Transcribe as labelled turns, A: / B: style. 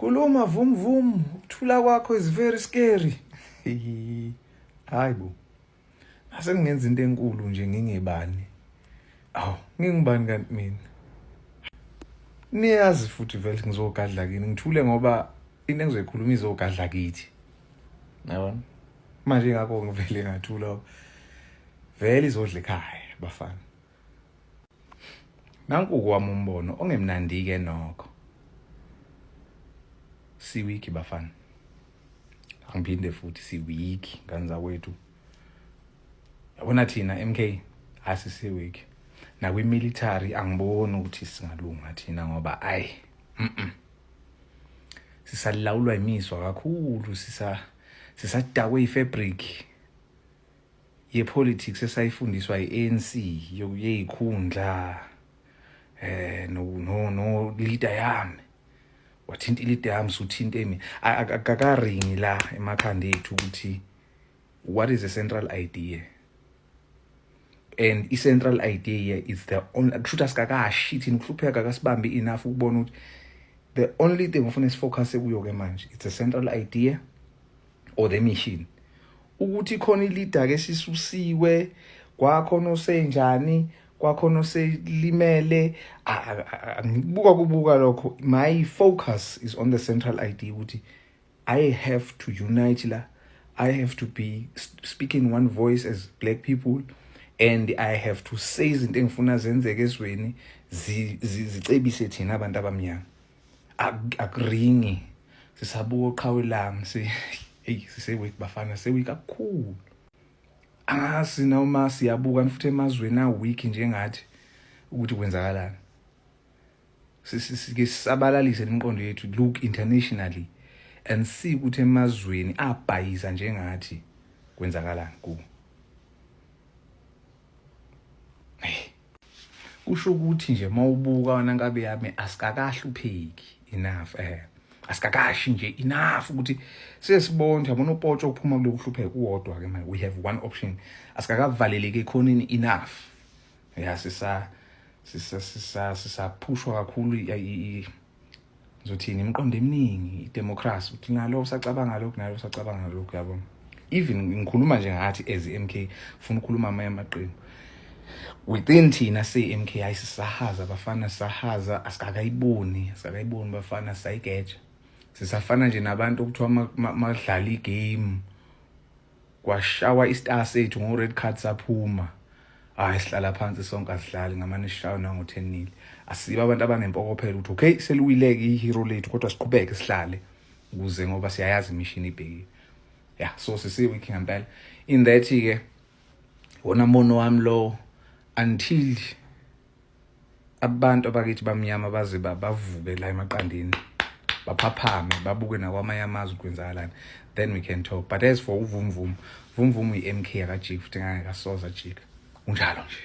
A: Khuluma vum vum, ukuthula kwakho is very scary. Hayi bo. Ase ngingenza into enkulu nje ngingebani. Awu, ngingubani kanti mina? Niyazi futhi vele ngizogadla kini, ngithule ngoba into engizoyikhuluma izogadla kithi. Yabona? Manje ngakho ngivele ngathula. Vele izodla ekhaya bafana. Nanku kwami umbono ongemnandi ke nokho. Siwiki bafana. Angiphinde futhi siwiki ngane zakwethu. Yabona thina MK asisiwiki. Nakwi military angiboni ukuthi singalunga thina ngoba ayi sisalawulwa imizwa kakhulu, sisadakwe ifabric ye-politics esayifundiswa i-ANC yeyikhundla, no no no leader yami wathinta i-leader yami, suthinte mina. Akakaringi la emakhanda ethu ukuthi what is the central idea, and i-central idea is the only kushuthi asikakashi thina ukuhlupheka akasibambi enough ukubona ukuthi the only thing ufuna sifocus kuyo ke manje, it's a central idea or the mission. Ukuthi khona i-leader ke sisusiwe, kwakhona osenjani, kwakhona oselimele, ngibuka kubuka lokho. My focus is on the central idea ukuthi I have to unite la, I have to be speaking one voice as black people, and I have to say izinto engifuna zenzeke ezweni zicebise thina abantu abamnyama. Akuringi, sisabuka uqhawe lami si hey, sise-weak bafana, se-weak kakhulu. Angazi noma siyabuka futhi emazweni a-weak njengathi ukuthi kwenzakalani. Sike sisabalalise imiqondo yethu, look internationally and see ukuthi emazweni abhayiza njengathi kwenzakalani kuwo. Kusho ukuthi nje mawubuka wena nkabe yami, asikakahlupheki enough, asikakashi nje enough ukuthi sesibona, yabona, upotsho ukuphuma kuloku kuhlupheka kuwodwa ke manje. We have one option, asikakavaleleki ekhoneni enough. Ya, sisa sisa sisa sisaphushwa kakhulu ngizothini, imiqondo eminingi, idemocracy, uthi nalo usacabanga lokhu, nalo usacabanga lokhu, yabona. Even ngikhuluma nje ngathi as MK, ufuna ukukhuluma amanye amaqembu within thina siyi-MK, hayi, sisahaza bafana, sisahaza, asikakayiboni, asikakayiboni bafana, sisayigeja. Sisafana nje nabantu okuthiwa madlala igame, kwashawa istar sethu ngo-red card, saphuma. Hayi, sihlala phansi sonke, asidlali ngamane sishawe nango-10 nil. Asibe abantu abanempokophelo ukuthi okay, seliwileke i-hero lethu, kodwa siqhubeke sihlale ukuze ngoba siyayazi imishini ibhekile. Yeah, so sisi-weak ngempela in that-ke wona mbono wami lo, until abantu abakithi bamnyama baze bavuke la emaqandeni, baphaphame, babuke nakwamanye amazwe kwenzakalani, then we can talk. But as for uvumvum vumvum, uyi-MK, akajiki futhi, ngeke kasoza ajika, unjalo nje.